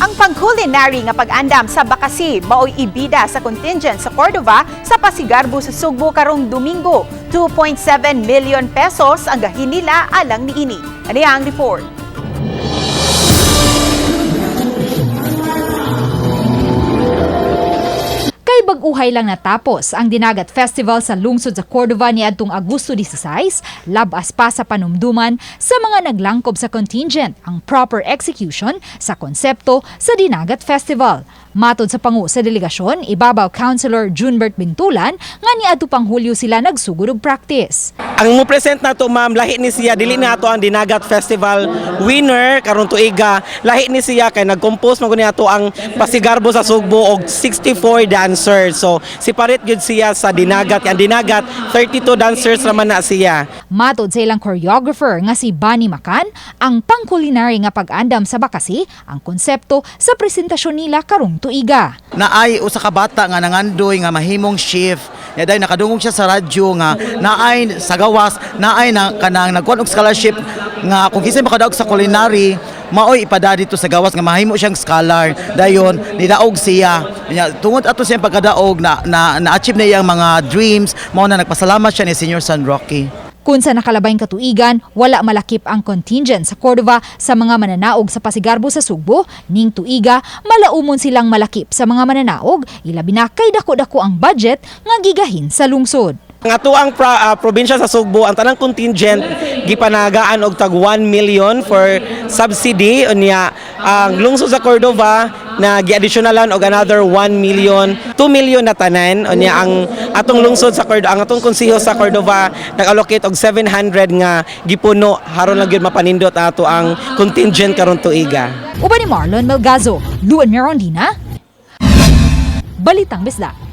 Ang pang-culinary nga pag-andam sa Bakasi maoy ibida sa contingent sa Cordova sa Pasigarbo sa Sugbo karong Domingo. 2.7 million pesos ang gahin nila alang niini. Ani ang report. Kay bag-uhay lang natapos ang Dinagat Festival sa lungsod sa Cordova niadtong Agosto 16, labas pa sa panumduman sa mga naglangkob sa contingent ang proper execution sa konsepto sa Dinagat Festival. Matod sa pangu sa delegasyon, ibabaw Councilor Junbert Bintulan nga niadto pang Hulyo sila nagsugod og practice. Ang mo present nato, ma'am, lahi ni siya, dili na ato ang Dinagat Festival winner karon tuiga. Lahi ni siya kay nag-compose man gud ato ang Pasigarbo sa Sugbo og 64 dancers. So separate gyud siya sa Dinagat. Ang Dinagat 32 dancers raman na siya. Matod sa ilang choreographer nga si Bunny Macan, ang pang-culinary nga pag-andam sa Bakasi ang konsepto sa presentasyon nila karong tuiga. Naay usa ka bata nga nangandoy nga mahimong chef. Nya dahil nakadungog siya sa radyo nga naay sa gawas, naay na kanang nagkuan og scholarship nga kung kinsay makadaog sa culinary maoy ipada dito sa gawas nga mahimo siyang scholar. Dayon nidaog siya. Nya tungod ato siyang pagkadaog na na na-achieve na iyang mga dreams, mao na nagpasalamat siya ni Senior San Roque. Kung sa nakalabayng katuigan, wala malakip ang contingent sa Cordova sa mga mananaog sa Pasigarbo sa Sugbo, ning tuiga, malaumon silang malakip sa mga mananaog, ilabi na kay dako-dako ang budget nga gigahin sa lungsod. Ang ato ang probinsya sa Sugbo, ang tanang contingent gipanagaan og tag 1 million for subsidy. Unya ang lungsod sa Cordova na giadditionalan og another 1 million, 2 million na tanan. Unya ang atong lungsod sa Cordova, ang atong konseho sa Cordova nag-allocate og 700 nga gipuno haron lang gyud mapanindot ato ang contingent karon tuiga. Uban ni Marlon Melgazo, Luan Mirondina, Balitang Bisdak.